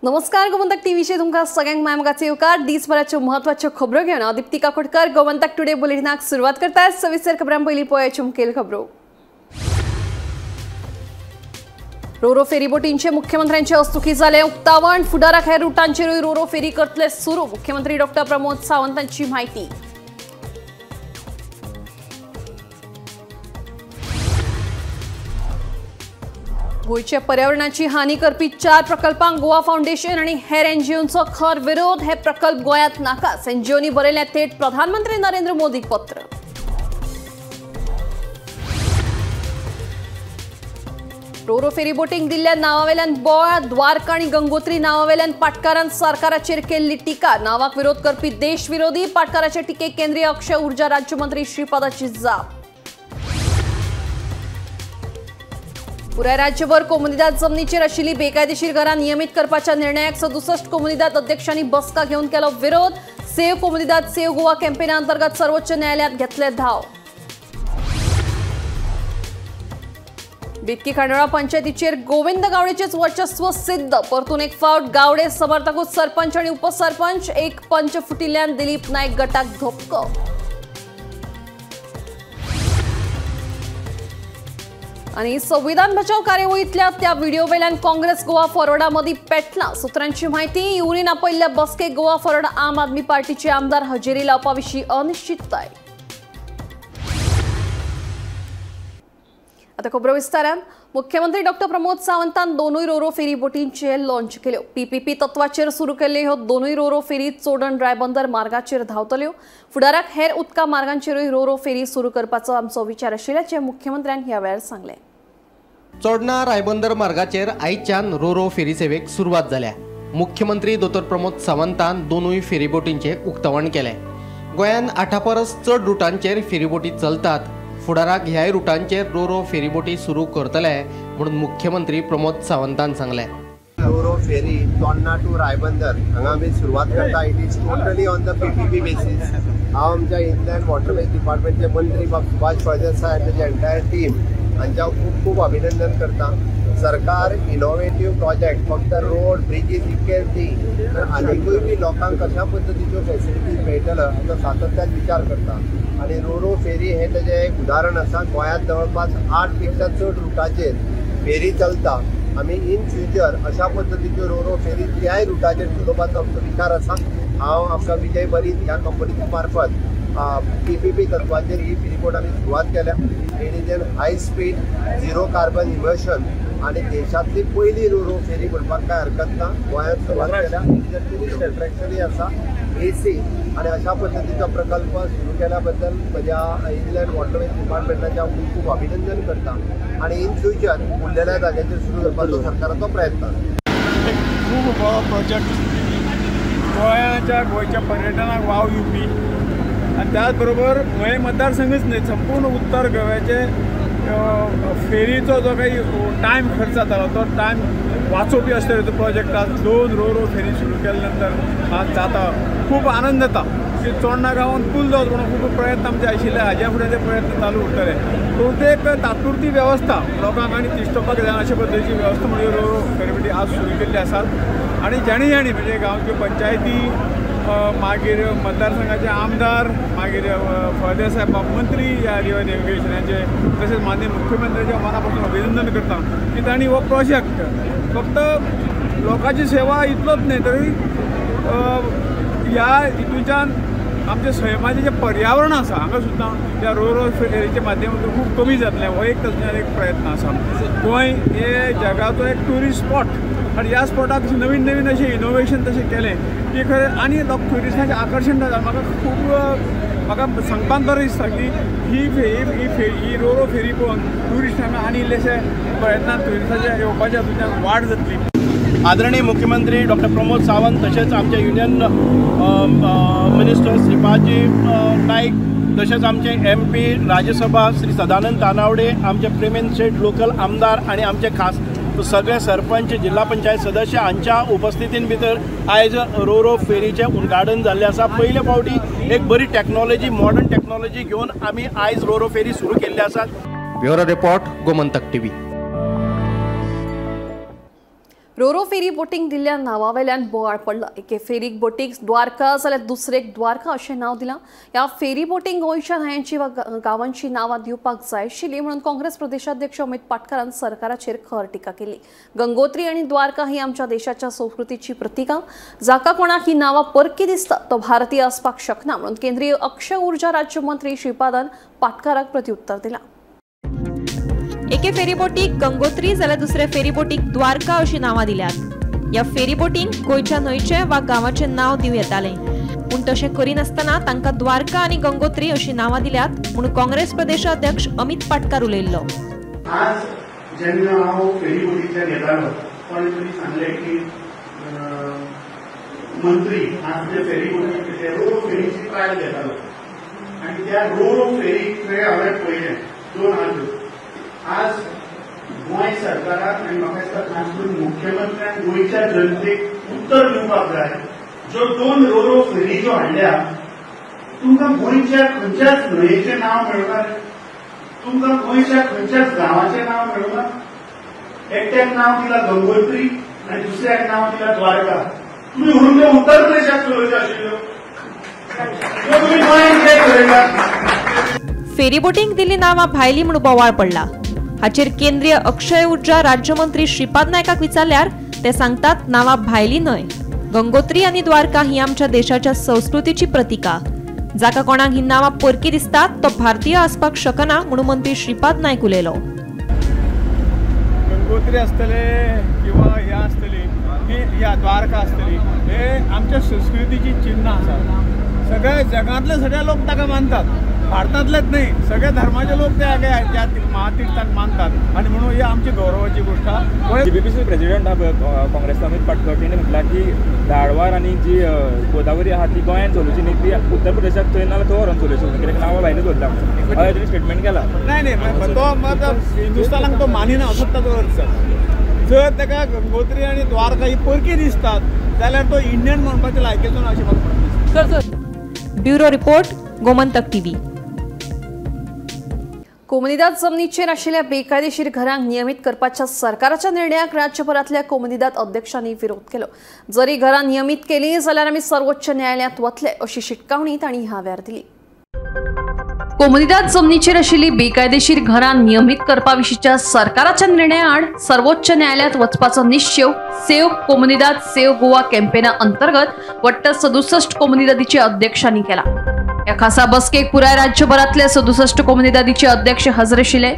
नमस्कार, गोमंतक टीव्हीचे तुमकां सगळ्यांक मायमोगाचे येवकार। दिसभराच्यो महत्वाच्यो खबरो घेवन हांव दीप्ती काकोडकर गोमंतक टुडे बुलेटिनाक सुरवात करता। सविस्तर खबरां पयलीं पळोवया मुखेल खबरो। रोरो फेरीबोटींचे मुख्यमंत्र्यांचे हस्तुकी जालें उक्तावण। फुडाराक हेर रुटांचेरूय रोरो फेरी करतले सुरू, मुख्यमंत्री डॉक्टर प्रमोद सावंतांची म्हायती। गोंयच्या पर्यावरणाची हानी करपी 4 प्रकल्पांक गोवा फाउंडेशन आणि हेर एनजीओंचो खर विरोध। हे प्रकल्प गोंयांत नाकास, एनजीओनी बरयलें थेट प्रधानमंत्री नरेंद्र मोदीक पत्र। रोरो फेरीबोटींक दिल्ल्या नांवावेल्यान बोवाळ, द्वारका आणि गंगोत्री नांवावेल्यान पाटकारान सरकाराचेर केल्ली टिका। नांवाक विरोध करपी देश विरोधी, पाटकाराचे टिकेक केंद्रीय अक्षय ऊर्जा राज्यमंत्री श्रीपादाची जाप। पुराय राज्यभर कोमुनिदाद जमनीचेर आशिल्ली बेकायदेशीर घरां नियमीत करपाच्या निर्णयाक 67 कोमुनिदाद अध्यक्षांनी बसका घेवन केलो विरोध। सेव्ह कोमुनिदाद सेव्ह गोवा कॅम्पेना अंतर्गत सर्वोच्च न्यायालयात घेतले धाव। बेतकी खांडोळा पंचायतीचेर गोविंद गावडेचेच वर्चस्व सिद्ध। परतून एक फावट गावडे समर्थकूच सरपंच आणि उपसरपंच, एक पंच फुटिल्ल्यान दिलीप नायक गटाक धपको। आणि संविधान बचाव कार्यावळीतल्या त्या व्हिडिओ वेल्यान काँग्रेस गोवा फॉरवर्डा मदीं पेटला। सूत्रांची माहिती, युरीन आपयल्ल्या बसकेक गोवा फॉरवर्ड आम आदमी पार्टीचे आमदार हजेरी लावपा विशीं अनिश्चितताय। आता खबरो विस्तारान। मुख्यमंत्री डॉक्टर प्रमोद सावंतान दोनूय रोरो फेरी बोटींचे लॉन्च केल्यो। पीपीपी तत्वाचेर सुरू केल्ल्यो ह्यो दोनूय रोरो फेरी चोडण रायबंदर मार्गाचेर धांवतल्यो। फुडाराक हेर उदका मार्गांचेरूय रोरो फेरी सुरू करपाचो आमचो विचार आशिल्ल्याचें मुख्यमंत्र्यान ह्या वेळार सांगलें। चोडणा रायबंदर मार्गाचेर आयच्यान रोरो फेरी सेवेक सुरवात जाल्या। मुख्यमंत्री दोतोर प्रमोद सावंतान दोनूय फेरीबोटींचें उक्तावण केलें। गोंयांत 8 परस चड रुटांचेर फेरीबोटी चलतात। फुडाराक ह्याय रुटांचेर रोरो फेरीबोटी सुरू करतले म्हणून मुख्यमंत्री प्रमोद सावंतान सांगलें। रोरो फेरी चोडणा टू रायबंदर हांगा आमी सुरवात करता। It is totally on the PPP basis. हांव आमच्या इनलँड वॉटरवेज डिपार्टमेंटचे मंत्री बाब सुभाष फळदेसाय आनी ताची एंटायर टीम हांच्या खूब खूब अभिनंदन करता। सरकार इनोवेटीव प्रोजेक्ट फक्त रोड ब्रिजीस इतकेच न्ही तर आनीकूय बी लोकांक कशा पद्दतीच्यो फेसिलिटीज मेळटलो हाचो सातत्यान विचार करता आनी रोरो फेरी हें तेजें एक उदाहरण आसा। गोंयांत जवळपास 8 पेक्षा चड रुटाचेर फेरी चलता। आमी इन फ्युचर अशा पद्दतीच्यो रोरो फेरी त्याय रुटाचेर चलोवपाचो आमचो विचार आसा। हांव आमकां विजय बरीत ह्या कंपनीच्या मार्फत पीपीपी तत्वाचेर ही फेरीबोट आमी सुरवात केल्या। It is an high speed zero carbon emission आनी देशांतली पयली रोरो फेरी म्हणपाक कांय हरकत ना। गोंयांत सुरवात केल्या। It is a tourist अट्रॅक्शनूय आसा, एसी आनी अशा पद्दतीचो प्रकल्प सुरू केल्या बद्दल म्हज्या इनलँड वॉटरवेज डिपार्टमेंटाचें हांव खूब खूब अभिनंदन करता आनी इन फ्युचर उरलेल्या जाग्यांचेर सुरू करपाचो सरकाराचो प्रयत्न आसा। खूब बरो प्रोजेक्ट गोंयाच्या गोंयच्या पर्यटनाक वाव दिवपी आनी त्याच बरोबर मयें मतदारसंघच न्हय संपूर्ण उत्तर गोव्याचे फेरीचो जो काही टायम खर्च जातालो तो टायम वाचोवपी अशे तरेचो प्रोजेक्ट आज 2 रोरो फेरी सुरू केल्या नंतर आज जाता। खूब आनंद जाता की चोडणा गांवांत पूल जावचो म्हणून खूब प्रयत्न आमचे आशिल्ले, हाज्या फुडें ते प्रयत्न चालू उरतले। बहुतेक तात्पुरती वेवस्था लोकांक आनी तिश्टोवपाक जायना अशे पद्दतीची वेवस्था म्हणजे रोरो फेरीबोटी आज सुरू केल्ली आसात आनी जाणी जाणी म्हणजे गांवच्यो पंचायती, मागीर मतदारसंघाचे आमदार, मागीर फळदेसाय मंत्री ह्या रिवर नेविगेशनाचे, तशेंच माननीय मुख्यमंत्र्याच्या मना पासून अभिनंदन करता की तांणी हो प्रोजेक्ट फक्त लोकांची सेवा इतलोच न्हय तरी ह्या हितूच्यान आमच्या सैमाचें जें पर्यावरण आसा हांगा सुद्दां ह्या रोरो फेरीच्या माध्यमांतून खूब कमी जातलें हो एक तातूंतल्यान एक प्रयत्न आसा। गोंय हे जगाचो एक ट्युरिस्ट स्पॉट आनी ह्या स्पॉटाक नवीन नवीन अशें इनोवेशन तशें केलें की खरें आनी लोक ट्युरिस्टांचें आकर्शण जाता। म्हाका खूब म्हाका सांगपाक बरें दिसता की ही फेरी ही फेरी ही रोरो फेरी पळोवन ट्युरिस्टांक आनी इल्लेशे प्रयत्नान ट्युरिस्टांचे येवपाच्या हातूंतल्यान वाड जातली। आदरणीय मुख्यमंत्री डॉक्टर प्रमोद सावंत तशेंच आमचे युनियन मिनिस्टर श्रीपादजी नायक तशेंच आमचे MP Rajya Sabha Shri Sadanand Tanavade, आमचे प्रेमेंद्र शेट लोकल आमदार आनी आमचे खास सगळे सरपंच, जिल्हा पंचायत सदस्य हांच्या उपस्थितीन भितर आयज रोरो फेरीचें उद्घाटन जाल्लें आसा। पयले फावटी एक बरी टॅक्नॉलॉजी, मॉडर्न टॅक्नॉलॉजी घेवन आमी आयज रोरो फेरी सुरू केल्ली आसा। Bureau report, Gomantak TV. रोरो फेरी बोटींक दिल्ल्या नांवावेल्यान बोवाळ पडला. एके फेरीक बोटीक द्वारका जाल्यार दुसरेक द्वारका अशें नांव दिलां. ह्या फेरी बोटींक गोंयच्या न्हंयांची वा गांवांची नांवां दिवपाक जाय आशिल्ली म्हणून काँग्रेस प्रदेशाध्यक्ष अमित पाटकारान सरकाराचेर खर टिका केली. गंगोत्री आनी द्वारका ही आमच्या देशाच्या संस्कृतीची प्रतिकां. जाका कोणाक ही नांवां परकी दिसता तो भारतीय आसपाक शकना म्हणून केंद्रीय अक्षय ऊर्जा राज्यमंत्री श्रीपादान पाटकाराक प्रत्युत्तर दिलां. एके फेरीबोटीक गंगोत्री जाल्यार दुसऱ्या फेरीबोटीक द्वारका अशी नांवां दिल्यात. ह्या फेरीबोटींक गोंयच्या न्हंयचें वा गांवाचें नांव दिवं येतालें, पूण तशें करिनासतना तांकां द्वारका आनी गंगोत्री अशी नांवां दिल्यात म्हूण काँग्रेस प्रदेशाध्यक्ष अमित पाटकार उलयल्लो. आज जेन्ना हांव फेरीबोटींतल्यान येतालो कोणे तरी सांगलें की मंत्री आज ते फेरीबोटी रोरो फेरीची ट्रायल घेतालो आनी त्या रोरो फेरी हांवें पळयलें दोन आठ. आज गोंय सरकाराक आनी म्हाका दिसता खास करून मुख्यमंत्र्यान गोंयच्या जनतेक उत्तर दिवपाक जाय. ज्यो दोन रोरो फेरी ज्यो हाडल्या तुमकां गोंयच्या खंयच्याच न्हंयेचें नांव मेळना, तुमकां गोंयच्या खंयच्याच गांवाचें नांव मेळना. एकट्याक नांव दिलां गंगोत्री आनी दुसऱ्याक नांव दिलां द्वारका. तुमी व्हरून त्यो उत्तर प्रदेशाक चलोवच्यो आशिल्ल्यो, त्यो तुमी गोंयांत कित्याक चलयतात? फेरीबोटींक दिल्ली नांवां भायली म्हूण बोवाळ पडला. हाचेर केंद्रीय अक्षय ऊर्जा राज्यमंत्री श्रीपाद नायकाक विचारल्यार ते सांगतात नांवां भायली न्हय, गंगोत्री आनी द्वारका ही आमच्या देशाच्या संस्कृतीची प्रतिका. जाका कोणाक ही नांवां परकी दिसतात तो भारतीय आसपाक शकना म्हणून मंत्री श्रीपाद नायक उलयलो. गंगोत्री आसतले किंवा हे आसतली ही द्वारका आसतली हे आमच्या संस्कृतीची चिन्ह आसात. सगळे जगांतले सगळे लोक ताका मानतात, भारतांतलेच न्हय सगळ्या धर्माचे लोक त्या त्या महातीर्थाक मानतात आनी म्हणून ही आमची गौरवाची गोष्ट. जीबीपीसी प्रेसिडेंट आहा काँग्रेसचो अमित पाटकर, तेणें म्हटलां की धाडवार आनी जी गोदावरी आहा ती गोंयांत चलोवची न्ही, ती उत्तर प्रदेशाक थंय ना थंय व्हरोन चलोवची, कित्याक नांवां भायली दवरता अशें तेणें स्टेटमेंट केलां. नाही नाही, तो हिंदुस्थानाक तो मानिना असो ताचो अर्थ. जर ताका गंगोत्री आनी द्वारका ही परकी दिसतात जाल्यार तो इंडियन म्हणपाचे लायकीचो ना अशें म्हाका दिसता. Bureau report, Gomantak TV. Comunidade जमनीचेर आशिल्ल्या बेकायदेशीर घरांक नियमीत करपाच्या सरकाराच्या निर्णयाक राज्यभरांतल्या कोमुनिदाद अध्यक्षांनी विरोध केलो. जरी घरां नियमीत केली जाल्यार आमी सर्वोच्च न्यायालयांत वतले अशी शिटकावणी तांणी ह्या वेळार दिली. कोमुनिदाद जमनीचेर आशिल्ली बेकायदेशीर घरां नियमीत करपा विशींच्या सरकाराच्या निर्णया आड सर्वोच्च न्यायालयांत वचपाचो निश्चेव सेव्ह कोमुनिदाद सेव्ह गोवा कॅम्पेना अंतर्गत वट्ट 67 कोमुनिदादीच्या अध्यक्षांनी केला. या खासा बसकेक पुराय राज्यभरातले 67 कोमुनिदादीचे अध्यक्ष हजर आशिल्ले.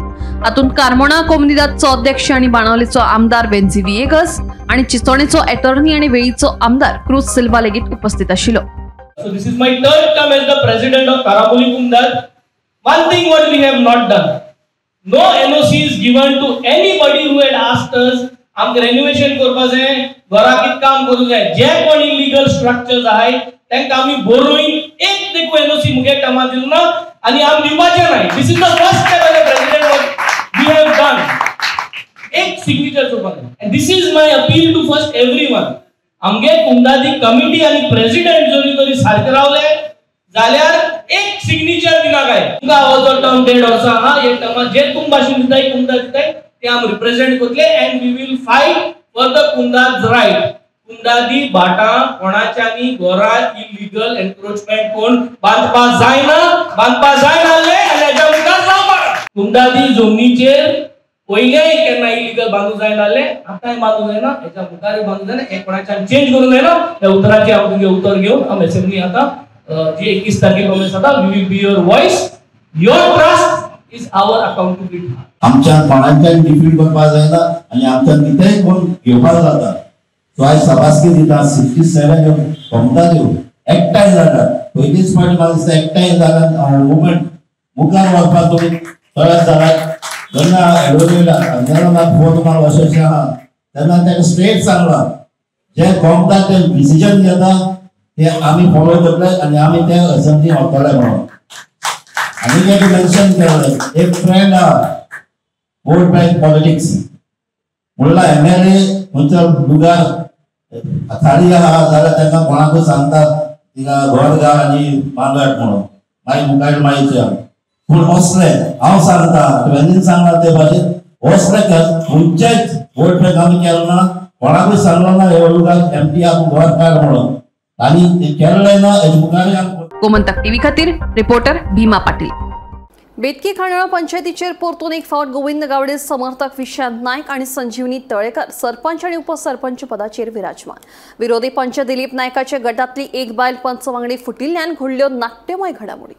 हातूंत कार्मोणा कोमुनिदादचो अध्यक्ष आनी बाणावलीचो आमदार वेन्झी विएगस आनी चिचोणेचो एटर्नी आनी वेळीचो आमदार क्रूज सिल्वा लेगीत उपस्थित आशिल्लो. So this is my third term as the president of Karampoli Comunidade. One thing what we have not done, no NOC is given to anybody who had asked us आमकां renovation करपा जाय, घरा कितें काम करूंक जाय. जे कोण इलिगल स्ट्रक्चर्स आहाय तांकां आमी बरोवन एक देखून एनओसी मुगे टर्मा दिलो ना आनी आमी दिवपाचें नाय. This is the first step as a president what we have done. एक सिग्नेचर करपाक जाय. And this is my appeal to first everyone. आमगे कुमदादी कमिटी आनी प्रेसिडेंट जरी तरी सारके रावले जाल्यार एक सिग्नेचर दिना काय तुमकां हो जो टर्म 1.5 वर्सां आहा, हे टर्मान जे तुम भाशेन दिताय कुमदाद दिताय ते आमी रिप्रेझेंट करतले and we will fight for the Comunidade right. कुमदादी भाटां कोणाच्यांनी घरां इलिगल एन्क्रोचमेंट कोण बांदपा जायना, बांदपा जायना आनी हेच्या मुखार जावपाक. कुमदादी जमनीचेर पयलें केन्ना इलिगल बांदूंक जायनासलें, आतांय बांदूंक जायना, हेच्या मुखारूय बांदूंक जायना, हें कोणाच्यान चेंज करूंक जायना. ह्या उतराचें हांव तुमगें उतर घेवन हांव एसेंब्ली आतां जी 21 तारखेक प्रॉमिस जाता, we will be your voice, your trust is our accountability. आमच्या कोणाच्यान डिफीट करपाक जायना आनी आमच्यान कितेंय कोण घेवपाक जाता. सो आयज सभासकी दिता 67 कोमता दिव एकठांय जातात. पयलीच फावटी म्हाका दिसता एकठांय जाल्यार मुवमेंट मुखार वचपाक तुमी तयार जालात. जेन्ना एडवोकेट जेन्ना म्हाका फोन मारलो अशें अशें आहा तेन्ना ताका स्ट्रेट सांगलां जे कोमता ते डिसिजन घेता ते आमी फॉलो करतले आनी आमी ते असेंब्ली व्हरतले म्हणून. आनी तेका मेन्शन केलें एक फ्रेंड आहा वोट बँक पॉलिटिक्स म्हणल्यार एमएलए खंयच्या लुगार थाळी आहा जाल्यार तांकां कोणाकूय सांगता तिका घर घाल आनी मागाट म्हणून मागीर मुखार मागीर पूण असलें हांव सांगता वेनीन सांगला ते भाशेन असलें खंयचेच वोट बँक आमी केलो ना कोणाकूय सांगलो ना हे उदक एमटी आहा तूं घर काड म्हणून आनी केल्लें ना हेजे मुखार. गोमंतक टीव्ही खातीर रिपोर्टर भीमा पाटील. बेतकी खांडोळा पंचायतीचेर परतून एक फावट गोविंद गावडे समर्थक विशांत नायक आणि संजीवनी तळेकर सरपंच आणि उपसरपंच पदाचेर विराजमान. विरोधी पंच दिलीप नायकाच्या गटातली एक बायल पंच वांगडी फुटिल्ल्यान घडल्यो नाट्यमय घडामोडी.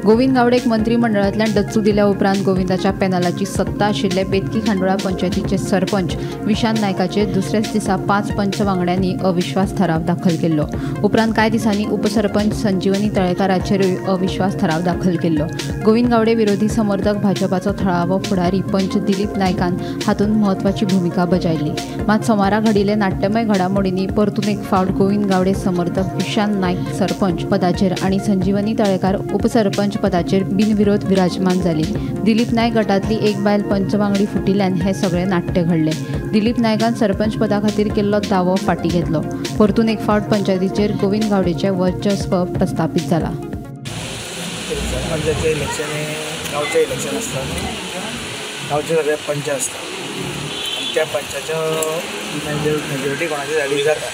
गोविंद गावडेक मंत्रिमंडळांतल्यान डच्चू दिल्या उपरांत गोविंदाच्या पॅनलाची सत्ता आशिल्ले बेतकी खांडोळा पंचायतीचे सरपंच विशांत नायकाचे दुसऱ्याच दिसा 5 पंच वांगड्यांनी अविश्वास ठराव दाखल केल्लो. उपरांत कांय दिसांनी उपसरपंच संजीवनी तळेकाराचेरूय अविश्वास ठराव दाखल केल्लो. गोविंद गावडे विरोधी समर्थक भाजपाचो थळावो फुडारी पंच दिलीप नायकान हातूंत म्हत्वाची भुमिका बजायली. मात सोमारा घडिल्ले नाट्यमय घडामोडींनी परतून एक फावट गोविंद गावडे समर्थक विशांत नायक सरपंच पदाचेर आनी संजीवनी तळेकार उपसरपंच पदाचेर बिनविरोध विराजमान जाली. दिलीप नायक गटातली एक बायल पंच वांगडी फुटिल्ल्यान हे सगळे नाट्य घडले. दिलीप नायकान सरपंच पदा खातीर केल्लो दावो फाटी घेतलो. परतून एक फावट पंचायतीचेर गोविंद गावडेचे वर्चस्व प्रस्थापित जाला. सरपंचाचे इलेक्शन हे गांवचे इलेक्शन आसता, गांवचे सगळे पंच आसता आनी त्या पंचाच्या मेजॉरिटी कोणाची जाली जाता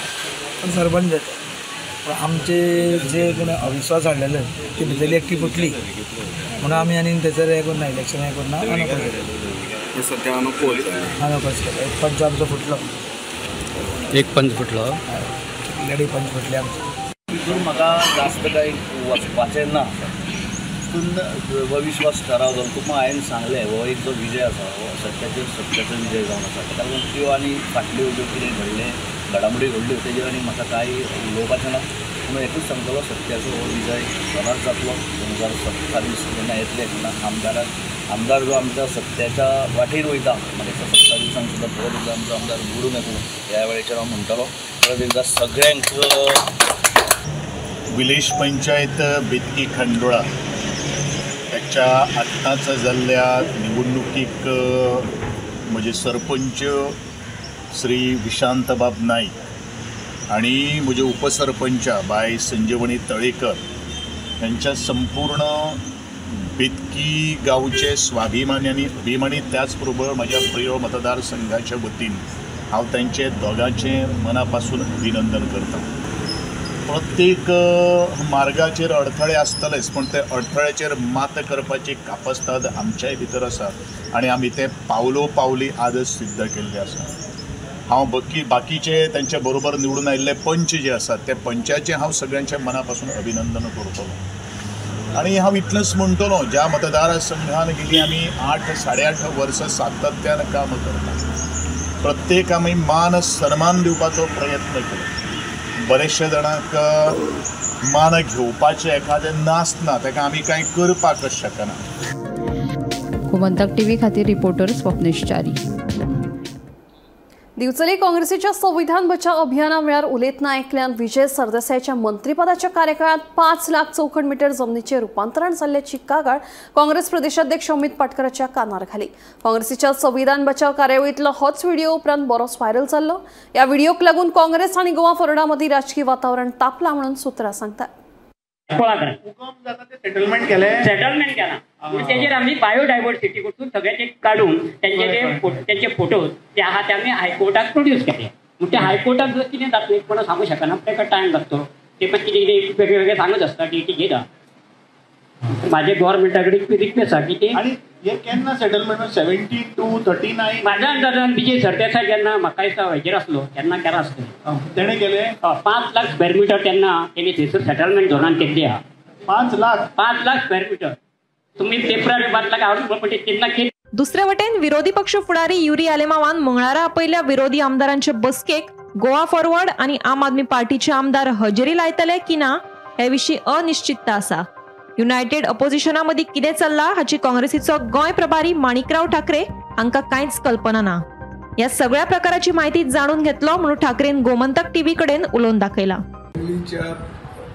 पण सरपंच जाता. पण आमचे जे कोण अविश्वास हाडलेले ती भितरली एकटी फुटली म्हणून आमी आनी थंयसर हें करूं ना, इलेक्शन हें करूं ना, सद्या अनोपज केलें. एक पंच आमचो फुटलो, एक पंच फुटलो, लेडी पंच फुटले आमचे. तितून म्हाका जास्त कांय वचपाचें ना. तितून अविश्वास ठराव जावन तुका हांवें सांगलें हो एक जो विजय आसा हो सत्याचेर सत्याचो विजय जावन आसा. ताका लागून त्यो आनी फाटल्यो ज्यो कितें घडलें घडामोडी घडल्यो तेजेर आनी म्हाका कांय उलोवपाचें ना. पूण एकूच सांगतलो, सत्याचो हो विजय सदांच जातलो. 2027 जेन्ना येतले तेन्ना आमदार जो आमच्या सत्याच्या वाटेर वयता, म्हाका दिसता 17 दिसांक सुद्दां परत एकदां आमचो आमदार निवडून येतलो ह्या वेळेचेर हांव म्हणटलो. परत एकदां सगळ्यांक विलेज पंचायत बेतकी खांडोळा त्याच्या आत्ताच जाल्ल्या निवडणुकीक म्हजे सरपंच श्री विशांतबाब नाईक आणि म्हजे उपसरपंच बाय संजीवनी तळेकर यांच्या संपूर्ण बेतकी गांवचे स्वाभिमानी आनी अभिमानी, त्याचबरोबर म्हज्या प्रिय मतदारसंघाच्या वतीन हांव तांचे दोगांचें मना पासून अभिनंदन करता. प्रत्येक मार्गाचेर अडथळे आसतलेच, पण ते अडथळ्याचेर मात करपाची कापस्ताद आमच्याय भितर आसा आनी आमी ते पावलो पावली आजच सिद्ध केल्ले आसा. हांव बाकीचे तांच्या बरोबर निवडून आयिल्ले पंच जे आसात त्या पंचाचें हांव सगळ्यांच्या मना पासून अभिनंदन करतलो. आनी हांव इतलेंच म्हणटलो, ज्या मतदारसंघान गेली आमी 8 साडे 8 वर्सां सातत्यान काम करता, प्रत्येक आमी मान सन्मान दिवपाचो प्रयत्न केलो. बरेचशे जाणांक मान घेवपाचें एखादें नासना, ताका आमी कांय करपाक शकना. गोमंतक टीव्ही खातीर रिपोर्टर स्वप्नेश च्यारी. दिवचली काँग्रेसीच्या संविधान बचाव अभियाना वेळार उलयतना एकल्यान विजय सरदेसायाच्या मंत्रीपदाच्या कार्यकाळात 5 लाख चौखण मीटर जमनीचे रूपांतरण जाल्ल्याची कागाळ काँग्रेस प्रदेशाध्यक्ष अमित पाटकराच्या कानार घाली. काँग्रेसीच्या संविधान बचाव कार्यावळीतलो होच व्हिडिओ उपरांत बरोच व्हायरल जाल्लो. या व्हिडिओक लागून काँग्रेस आणि गोवा फॉरवर्डा राजकीय वातावरण तापला म्हणून सूत्रां सांगतात. सेटलमेंट केलें, सेटलमेंट केलां तेजेर आमी बायोडायवर्सिटी कडसून सगळे ते काडून तेंचे तेंचे फोटोज ते आहा ते आमी हायकोर्टाक प्रोड्यूस केले. पूण ते हायकोर्टाक जर कितें जातलें कोण सांगू शकना, ताका टायम लागतलो. ते पण कितें कितें वेगळे वेगळे सांगत आसता, डेटी घेता. म्हाजे गव्हर्मेंटा कडेन रिक्वेस्ट आसा की ते आनी हे केन्ना सेटलमेंट 72 39 म्हाज्या अंदाजान विजय सरदेसाय जेन्ना म्हाका दिसता हेजेर आसलो तेन्ना केलां आसतलें तेणें केलें. 5 लाख स्क्वेअर मिटर तेन्ना तेणी थंयसर सेटलमेंट झोनान केल्ली आहा. 5 लाख 5 लाख स्क्वेअर मिटर तुम्ही पेपरार 5 लाख हाडून पण तेन्ना केली. दुसरे वटेन विरोधी पक्ष फुडारी युरी आलेमावान मंगळारा आपयल्या विरोधी आमदारांचे बसकेक गोवा फॉरवर्ड आणि आम आदमी पार्टीचे आमदार हजेरी लायतले की ना हे विशीं अनिश्चितता आसा. युनायटेड अपोजिशना मदीं कितें चल्लां हाची काँग्रेसीचो गोंय प्रभारी माणिकराव ठाकरे हांकां कांयच कल्पना ना. ह्या सगळ्या प्रकाराची माहिती जाणून घेतलो म्हणून ठाकरेन गोमंतक टीव्ही कडेन उलोवन दाखयला.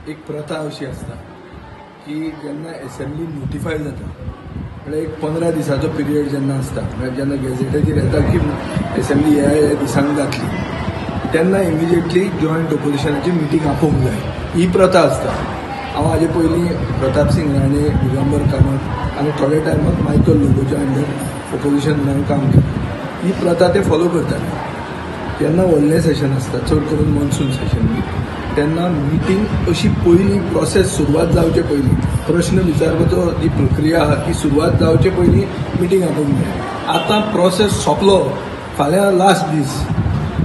एक प्रथा अशी आसता की जेन्ना एसेंब्ली नोटिफाय जाता म्हळ्यार एक 15 दिसाचो पिरियड जेन्ना आसता, म्हळ्यार जेन्ना गॅझेटाचेर येता की एसेंब्ली ह्या ह्या दिसांक जातली तेन्ना इमिजिएटली जॉयंट ओपोजिशनाची मिटींग आपोवंक जाय, ही प्रथा आसता. हांव हाजे पयलीं प्रताप सिंग राणे, दिगंबर कामत आनी थोड्या टायमाक मायकल लोबोच्या अंडर ओपोजिशन म्हणून काम केलें. ही प्रथा ते फॉलो करताले. जेन्ना व्हडलें सेशन आसता, चड करून मॉन्सून सेशन, तेन्ना मिटींग अशी पयलीं प्रोसेस सुरवात जावचे पयलीं, प्रश्न विचारपाचो जी प्रक्रिया आहा ती सुरवात जावचे पयलीं मिटींग आपोवंक जाय. आतां प्रोसेस सोंपलो, फाल्यां लास्ट दीस,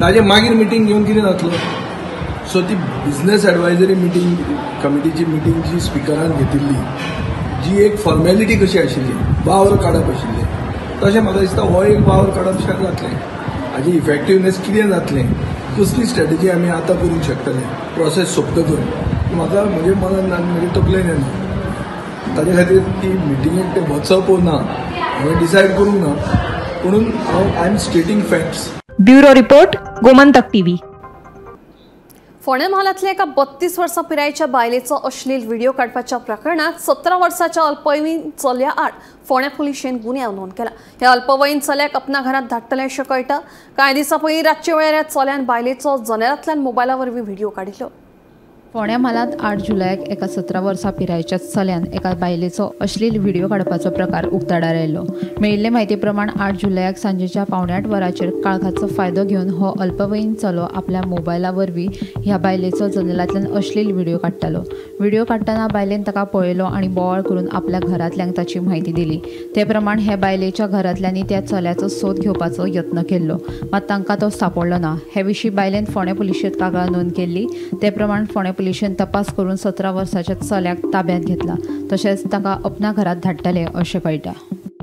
ताजे मागीर मिटींग घेवन कितें जातलो? सो ती बिजनेस एडवायजरी मिटींग कमिटीची मिटींग जी स्पिकरान घेतिल्ली, जी एक फॉर्मेलिटी कशी आशिल्ली, वावर काडप आशिल्लें, तशें म्हाका दिसता हो एक वावर काडप शें जातलें. हाजी इफेक्टिवनेस कितें जातलें, कसली स्ट्रॅटेजी आमी आतां करूंक शकतले प्रोसेस सोंपतकच, म्हाका म्हजे मनान आनी म्हजे तकलेन येना. ताजे खातीर ती मिटिंगेक तें वचप ना हांवें डिसायड करूंक ना, पुणून हांव I am stating facts. Bureau report, Gomantak TV. Ponda म्हालांतल्या एका 32 वर्सां पिरायेच्या बायलेचो अश्लील व्हिडिओ काडपाच्या प्रकरणात 17 वर्साच्या अल्पवयीन चल्या आड फोंड्या पुलिशेन गुन्यांव नोंद केला. ह्या अल्पवयीन चल्याक आपणा घरांत धाडटले अशें कळटा. कांय दिसां पयलीं रातच्या वेळार ह्या चल्यान बायलेचो जनेलांतल्यान मोबायला वरवीं व्हिडिओ काडिल्लो. फोंड्या म्हालांत 8 जुलयाक एका 17 वर्सां पिरायेच्या चल्यान एका बायलेचो अश्लील व्हिडिओ काडपाचो प्रकार उक्ताडार आयलो. मेळिल्ले म्हायती प्रमाण 8 जुलयाक सांजेच्या 7:45 वरांचेर काळखाचो फायदो घेवन हो अल्पवयीन चलो आपल्या मोबायला वरवीं ह्या बायलेचो जनेलांतल्यान अश्लील व्हिडिओ काडटालो. व्हिडिओ काडटना बायलेन ताका पळयलो आनी बोवाळ करून आपल्या घरांतल्यांक ताची म्हायती दिली. ते प्रमाण हे बायलेच्या घरांतल्यांनी त्या चल्याचो सोद घेवपाचो यत्न केल्लो, मात तांकां तो सांपडलो ना. हे विशीं बायलेन फोंडें पुलिशेंत कागाळ नोंद केल्ली. ते प्रमाण फोंडें पुलिशेन तपास करून 17 वर्साच्या चल्याक ताब्यांत घेतला, तशेंच ताका अपना घरांत धाडटले अशें कळटा.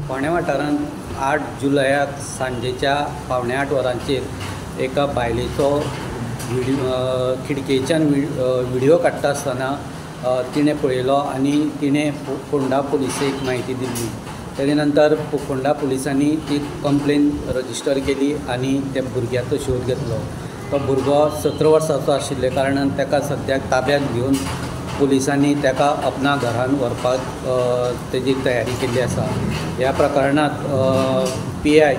फोंडें वाठारांत 8 जुलयाक सांजेच्या 7:45 वरांचेर एका बायलेचो खिडकेच्यान व्हिडिओ काडटा आसतना तिणें पळयलो आनी तिणें फोंडा पुलिसेक म्हायती दिली. तेजे नंतर फोंडा पुलिसांनी ती कंप्लेन रजिस्टर केली आनी त्या भुरग्याचो शोध घेतलो. तो भुरगो 17 वर्साचो आशिल्ल्या कारणान ताका सद्याक ताब्यांत घेवन पुलिसांनी ताका आपणा घरान व्हरपाक तेजी तयारी केल्ली आसा. ह्या प्रकरणांत PI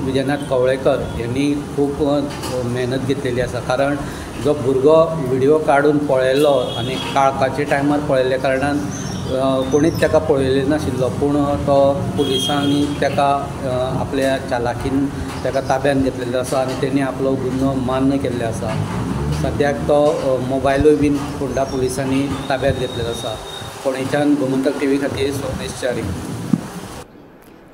Vijayanath Kavlekar यांनी खूब मेहनत घेतलेली आसा, कारण जो भुरगो व्हिडिओ काडून पळयलो आनी काळखाच्या टायमार पळयल्ल्या कारणान कोणीच ताका पळयलें नाशिल्लो, पूण तो पुलिसांनी ताका आपल्या चालाखीन ताका ताब्यांत घेतलेलो आसा आनी तेणी आपलो गुन्यांव मान्य केल्लो आसा. सद्याक तो मोबायलूय बीन फोंडा पुलिसांनी ताब्यांत घेतलेलो आसा. फोंडेच्यान गोमंतक टीव्ही खातीर सोमेश च्यारी.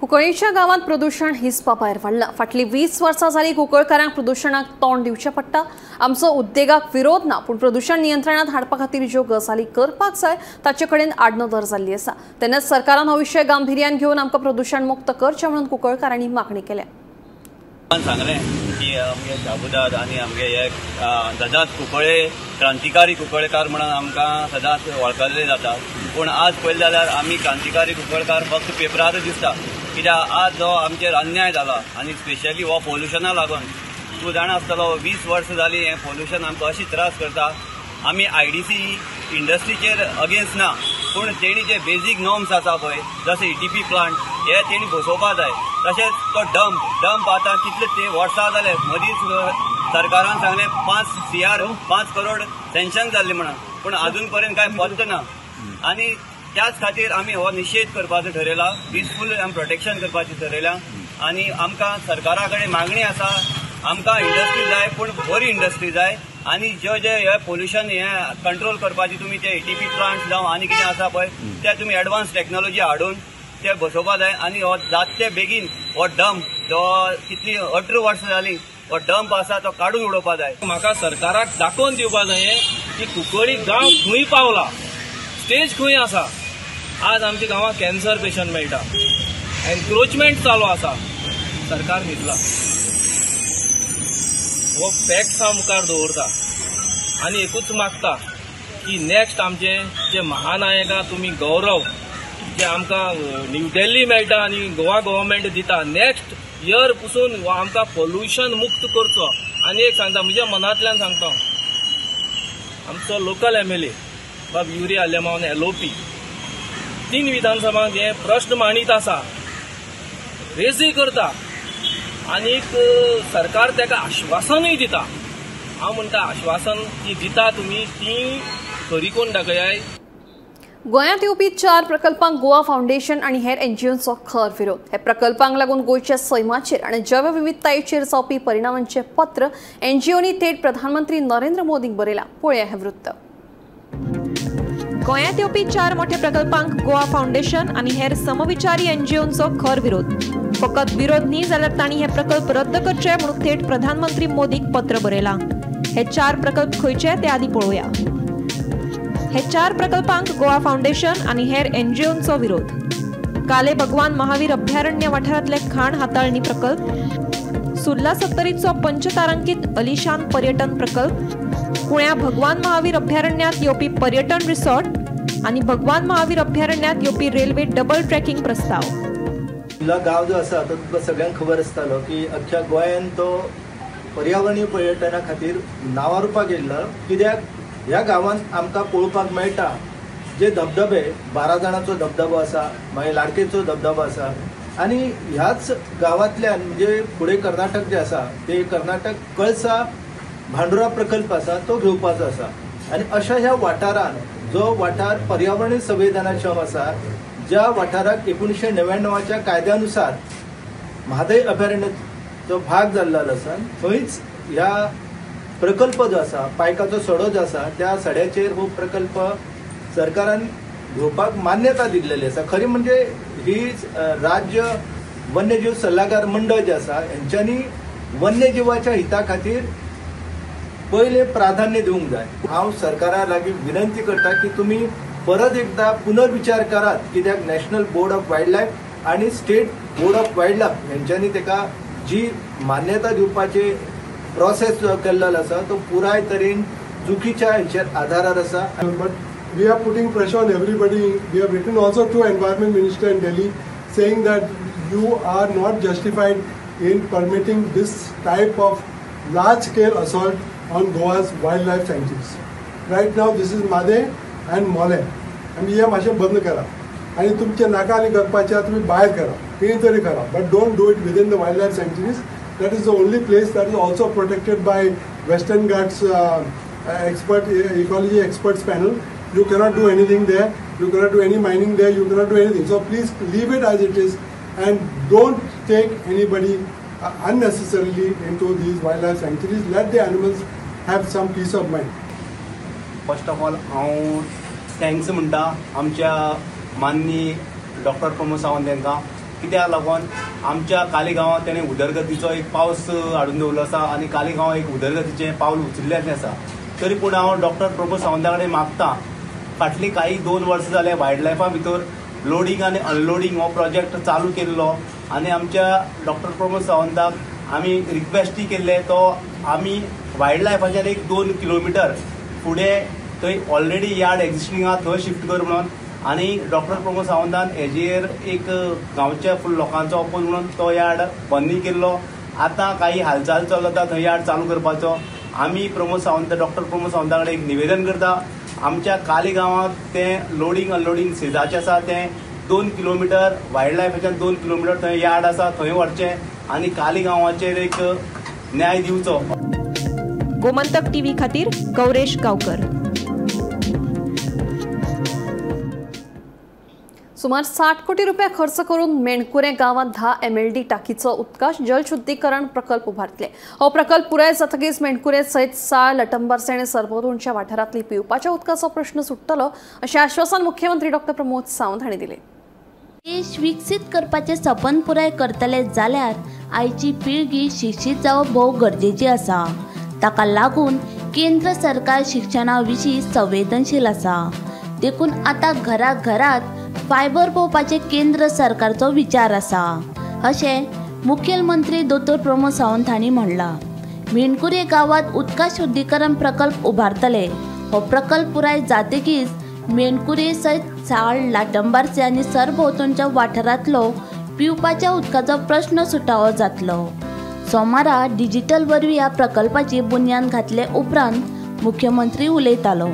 कुंकळीच्या गांवांत प्रदूषण हिसपा भायर वाडलां. फाटलीं 20 वर्सां जालीं कुंकळकारांक प्रदूषणाक तोंड दिवचें पडटा. आमचो उद्देगाक विरोध ना, पूण प्रदूषण नियंत्रणांत हाडपा खातीर ज्यो गजाली करपाक जाय ताचे कडेन आडनदर जाल्ली आसा. तेन्ना सरकारान हो विशय गांभिर्यान घेवन आमकां प्रदूषण मुक्त करचें म्हणून कुंकळकारांनी मागणी केल्या. सांगलें की आमगे शाबुदाद आनी आमगे हे सदांच कुंकळे क्रांतिकारी कुंकळकार म्हणून आमकां सदांच वळखल्ले जाता, पूण आज पळयलें जाल्यार आमी क्रांतिकारी कुंकळकार फक्त पेपरारूच दिसता. कित्याक आज जो आमचेर अन्याय जाला आनी स्पेशली हो पोल्युशना लागून, तूं जाणा आसतलो 20 वर्सां जालीं हें पोल्युशन आमकां अशी त्रास करता. आमी IDC इंडस्ट्रीचेर अगेन्स्ट ना, पूण तेणी जे बेजीक नॉर्म्स आसा पळय, जशे ETP plant हे तेणी बसोवपा जाय. तशेंच तो डंप आतां कितले ते वर्सां जाले, मदींच सरकारान सांगलें 5 CR 5 crore sanction जाल्ले म्हणून, पूण अजून पर्यंत कांय पत्तो ना. आनी त्याच खातीर आमी हो निशेध करपाचो ठरयला, पिसफूल आमी प्रोटेक्शन करपाचें ठरयलां. आनी आमकां सरकारा कडेन मागणी आसा, आमकां इंडस्ट्री जाय, पूण बरी इंडस्ट्री जाय. आनी जे जे हे पोल्युशन हे कंट्रोल करपाची तुमी ते ETP plant जावं आनी कितें आसा पळय ते तुमी एडवान्स टॅक्नोलॉजी हाडून ते बसोवपा जाय. आनी हो जातले बेगीन हो डंप जो कितली 18 वर्सां जालीं हो डंप आसा तो काडून उडोवपा जाय. म्हाका सरकाराक दाखोवन दिवपा जाय की कुंकळी गांव खंय पावला, स्टेज खंय आसा. आज आमच्या गांवांत कॅन्सर पेशंट मेळटा, एन्क्रोचमेंट चालू आसा, सरकार न्हिदला. हो फॅक्ट्स हांव मुखार दवरता आनी एकूच मागता की नेक्स्ट आमचे जे महानायका तुमी गौरव जे आमकां न्यू दिल्ली मेळटा आनी गोवा गव्हर्मेंट दिता, नेक्स्ट इयर पसून आमकां पोल्युशन मुक्त करचो. आनी एक सांगता, म्हज्या मनांतल्यान सांगता, आमचो लोकल MLA बाब युरी आलेमावन LOP 3 विधानसभांक हे प्रश्न मांडीत आसा, रेजूय करता आनीक सरकार ताका आश्वासनूय दिता. हांव म्हणटा आश्वासन ती दिता तुमी ती खरी कोण दाखयाय. गोंयांत येवपी 4 प्रकल्पांक गोवा फावंडेशन आनी हेर एनजीओंचो खर विरोध. हे प्रकल्पांक लागून गोंयच्या सैमाचेर आनी जैवविविधतायेचेर जावपी परिणामांचें पत्र एनजीओनी थेट प्रधानमंत्री नरेंद्र मोदींक बरयलां. पळोवया हें वृत्त. गोंयांत येवपी 4 मोठ्या प्रकल्पांक गोवा फावंडेशन आनी हेर समविचारी एनजीओंचो खर विरोध. फकत विरोध न्ही जाल्यार तांणी हे प्रकल्प रद्द करचे म्हणून थेट प्रधानमंत्री मोदीक पत्र बरयलां. हे 4 प्रकल्प खंयचे ते आदी पळोवया. हे 4 प्रकल्पांक गोवा फावंडेशन आनी हेर एनजीओंचो विरोध. काले भगवान महावीर अभयारण्य वाठारांतले खाण हाताळणी प्रकल्प, सुर्ला सत्तरीचो पंचतारांकित अलिशान पर्यटन प्रकल्प, कुण्या भगवान महावीर अभयारण्यांत येवपी पर्यटन रिसॉर्ट आनी भगवान महावीर अभयारण्यांत येवपी रेल्वे डबल ट्रॅकिंग प्रस्ताव. सुर्ला गांव जो आसा तो तुमकां सगळ्यांक खबर आसतालो की अख्ख्या गोंयान तो पर्यावरणीय पर्यटना खातीर नांवारूपाक येयल्लो. कित्याक ह्या गांवांत आमकां पळोवपाक मेळटा जे धबधबे, 12 जाणांचो धबधबो आसा, मागीर लाडकेचो धबधबो आसा आनी ह्याच गांवांतल्यान म्हणजे फुडें कर्नाटक जे आसा ते कर्नाटक कळसा भांडुरा प्रकल्प आसा तो घेवपाचो आसा. आनी अशा ह्या वाठारान जो वाठार पर्यावरणीय संवेदनाक्षम आसा, ज्या वाठाराक 1999च्या कायद्यानुसार म्हादय अभयारण्याचो भाग जाल्लो आसा, थंयच ह्या प्रकल्प जो आसा पायकाचो सडो जो आसा त्या सड्याचेर हो प्रकल्प सरकारान घेवपाक मान्यता दिल्लेली आसा. खरी म्हणजे ही राज्य वन्यजीव सल्लागार मंडळ जे आसा हेंच्यांनी वन्यजिवाच्या हिता खातीर पयलें प्राधान्य दिवंक जाय. हांव सरकारा लागीं विनंती करता की तुमी परत एकदा पुनर्विचार करात, कित्याक national board of wild life आनी state board of wild life हेंच्यांनी तेका जी मान्यता दिवपाची प्रोसेस केल्लो आसा तो पुराय तरेन चुकीच्या हेचेर आधारार आसा. But we are putting pressure on everybody. We have written also to Environment Minister in Delhi saying that you are not justified in permitting this type of large scale assault on Goa's wildlife sanctuaries. Right now this is Mhadei and Mollem. आनी हे मातशें बंद करा आनी तुमचे नाका आनी करपाचें तुमी भायर करा, कितें तरी करा, but don't do it within the wild life sanctuaries. That is the only place that is also protected by Western Ghats expert ecology experts panel. You cannot do anything there, you cannot do any mining there, you cannot do anything. So please leave it as it is and don't take anybody unnecessarily into these wildlife sanctuaries. Let the animals have some peace of mind. First of all, हांव thanks म्हणटा आमच्या माननीय doctor Pramod Sawant हांकां, कित्याक लागून आमच्या काली गांवांत तेणें उदरगतीचो एक पावस हाडून दवरलो आसा आनी काली गांवांत एक उदरगतीचें पावल उचलिल्लें आसा. तरी पूण हांव डॉक्टर प्रमोद सावंता कडेन मागता, फाटलीं कांय 2 वर्सां जालें वायल्ड लायफा भितर लोडींग आनी अनलोडींग हो प्रोजेक्ट चालू केल्लो आनी आमच्या डॉक्टर प्रमोद सावंताक आमी रिक्वेस्टूय केल्ले तो आमी वायल्ड लायफाच्यान एक 2 किलोमिटर फुडें थंय ऑलरेडी यार्ड एक्झिस्टींग आहा थंय शिफ्ट कर म्हणून आनी डॉक्टर प्रमोद सावंतान हेजेर एक गांवच्या फूल लोकांचो अपोज म्हणून तो यार्ड बंदूय केल्लो. आतां काही हालचाल चलता थंय यार्ड चालू करपाचो. आमी प्रमोद सावंत डॉक्टर प्रमोद सावंता कडेन एक निवेदन करता, आमच्या काली गांवांत तें लोडींग अनलोडींग सेजाचें आसा तें 2 किलोमिटर वायल्ड लायफाच्यान 2 किलोमिटर थंय यार्ड आसा थंय व्हरचें आनी काली गांवाचेर एक न्याय दिवचो. गोमंतक टीव्ही खातीर गौरेश गांवकर. सुमार 60 कोटी रुपया खर्च करून मेणकुरें गांवांत 10 MLD टाकीचो उदका जलशुद्धीकरण प्रकल्प उबारतले. हो प्रकल्प पुराय जातकीच मेणकुरें सयत साळ, लटंबारसे आनी सरभोंवतणच्या वाठारांतली पिवपाच्या उदकाचो प्रश्न सुट्टलो अशें आश्वासन मुख्यमंत्री डॉक्टर प्रमोद सावंत हांणी दिलें. देश विकसीत करपाचें सपन पुराय करतले जाल्यार आयची पिळगी शिक्षीत जावप भोव गरजेची आसा. ताका लागून केंद्र सरकार शिक्षणा विशीं संवेदनशील आसा. देखून आतां घरा घरात फायबर पोवपाचे केंद्र सरकारचो विचार आसा अशें मुखेलमंत्री दोतोर प्रमोद सावंत हांणी म्हणलां. मेणकुरे गांवांत उदका शुद्धीकरण प्रकल्प उबारतले. हो प्रकल्प पुराय जातकीच मेणकुरे सयत साळ, लाटंबारसे आनी सरभोंवतणच्या वाठारांतलो पिवपाच्या उदकाचो प्रश्न सुटावो जातलो. सोमारा डिजिटल वरवीं ह्या प्रकल्पाची बुन्याद घातले उपरांत मुख्यमंत्री उलयतालो.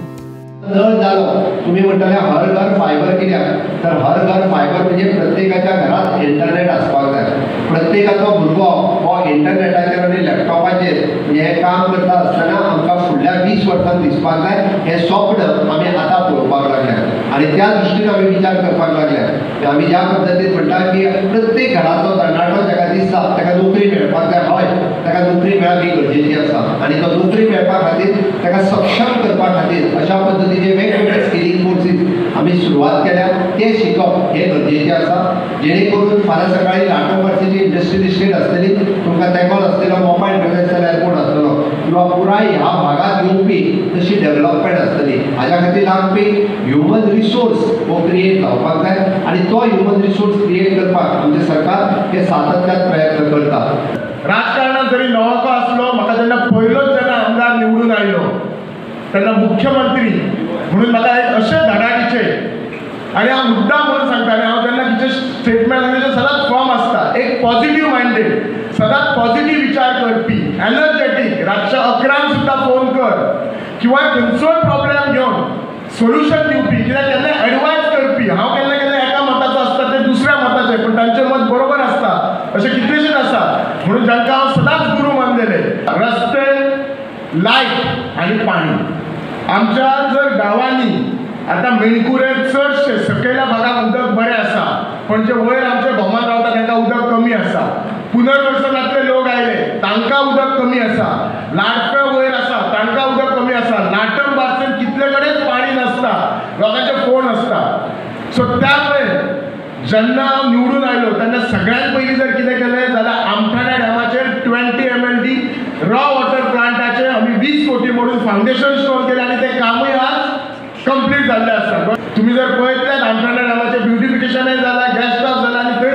नळ जालो तुम्ही म्हणटले हर घर फायबर कित्याक, तर हर घर फायबर म्हणजे प्रत्येकाच्या घरात इंटरनेट आसपाक जाय. प्रत्येकाचो भुरगो हो इंटरनेटाचेर आनी लॅपटॉपाचेर हें काम करता आसतना आमकां फुडल्या 20 वर्सांत दिसपाक जाय. हें स्वप्न आमी आतां पळोवपाक लागल्या आनी त्या दृश्टीन आमी विचार करपाक लागल्या. आमी ज्या पद्दतीन म्हणटा की प्रत्येक घराचो तरणाटो जाका दिसता ताका नोकरी मेळपाक जाय, हय ताका नोकरी मेळप ही गरजेची आसा आनी तो नोकरी मेळपा खातीर ताका सक्षम करपा खातीर अशा पद्दतीचे वेगवेगळे स्किलिंग कोर्सीस आमी सुरवात केल्या. ते शिकप हें गरजेचें आसा जेणे करून फाल्यां सकाळी लाटो पार्सेची इंडस्ट्रियल इस्टेट आसतली, तुमकां तेंकोन आसतलो, मोपा इंटरनॅशनल एअरपोर्ट आसतलो किंवा पुराय ह्या भागांत येवपी तशी डेव्हलपमेंट आसतली. हाज्या खातीर लागपी ह्युमन रिसोर्स हो क्रिएट जावपाक जाय आनी तो ह्युमन रिसोर्स क्रिएट करपाक आमचें सरकार हे सातत्यान प्रयत्न करता. राजकारणात जरी नवोको आसलो, म्हाका जेन्ना पयलोच जेन्ना आमदार निवडून आयलो तेन्ना मुख्यमंत्री म्हणून म्हाका एक अशें धडाडीचें, आनी हांव मुद्दाम म्हणून सांगता, आनी हांव जेन्ना कितें स्टेटमेंट सांगता सदांच फॉर्म आसता, एक पॉझिटिव्ह मायंडेड, सदांच पॉझिटिव्ह विचार करपी, एनर्जेटीक, रातच्या 11 सुद्दां फोन कर किंवा खंयचोय प्रॉब्लेम घेवन सोल्युशन दिवपी, कित्याक केन्ना एडवायज करपी. हांव केन्ना केन्ना एका मताचो आसता ते दुसऱ्या मताचे, पूण तांचें मत बरोबर आसता अशें कितलेशेच आसा. म्हणून तांकां हांव सदांच गुरू मानलेले. रस्ते, लायट आनी पाणी आमच्या जर गांवांनी आतां मेणकुरे चडशे सकयल्या भागाक उदक बरें आसा, पण जे वयर आमच्या भोमान रावता तांकां उदक कमी आसा. पुनर्वसनांतले लोक आयले तांकां उदक कमी आसा, लाडप्या वयर आसा तांकां उदक कमी आसा, नाटम बार्सेन कितले कडेन पाणी नासता, लोकांचे फोन आसता. सो त्यामुळे जेन्ना हांव निवडून आयलो तेन्ना सगळ्यांत पयलीं जर कितें केलें जाल्यार आमठाण्या डॅमाचेर 20 MLD raw water प्लांटाचें आमी 20 कोटी मोडून फावंडेशन स्टोन केलें आनी तें कामूय आज कंप्लीट जाल्लें आसा. तुमी जर पळयतल्यात आमठाण्या डॅमाचें ब्युटिफिकेशनय जालां, गॅस स्टॉप जाला आनी थंय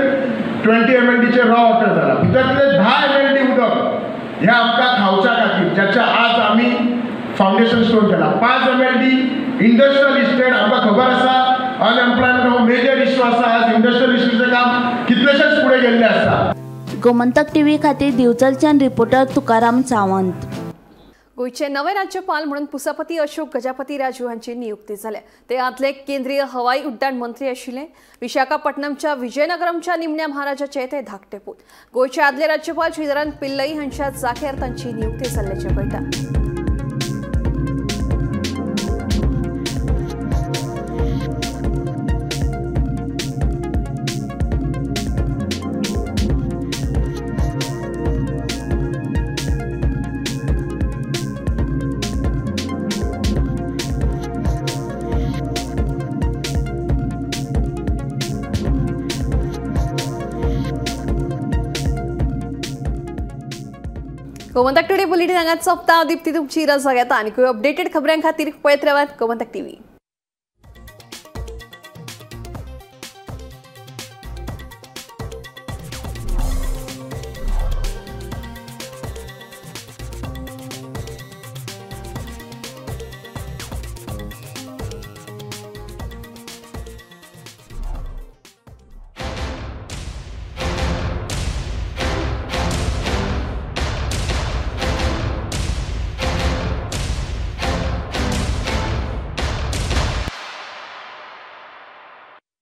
20 MLDचें रॉ वॉटर जाला. भितरले 10 MLD उदक हें आमकां खावच्या खातीर, ज्याच्या आज आमी फावंडेशन स्टोन केला. 5 MLD industrial इस्टेट, आमकां खबर आसा अनएम्प्लॉयमेंट हो मेजर इश्यू आसा. आज इंडस्ट्रियल इस्टेटचें काम कितलेशेच फुडें गेल्लें आसा. गोमंतक टीव्ही खातीर दिवचलच्यान रिपोर्टर तुकाराम सावंत. गोंयचे नवे राज्यपाल म्हणून पुसपती अशोक गजापती राजू हांची नियुक्ती जाल्या. ते आदले केंद्रीय हवाई उड्डाण मंत्री आशिल्ले. विशाखापट्टणमच्या विजयनगरमच्या निमण्या महाराजाचे ते धाकटे पूत. गोंयचे आदले राज्यपाल श्रीधरन पिल्लई हांच्या जाग्यार तांची नियुक्ती जाल्ल्याचें कळटा. गोमंतक टुडे बुलेटिन हांगाच सोंपता. दीप्ती तुमची रजा घेता आनी अपडेटेड खबरां खातीर पळयत रावात गोमंतक टीव्ही.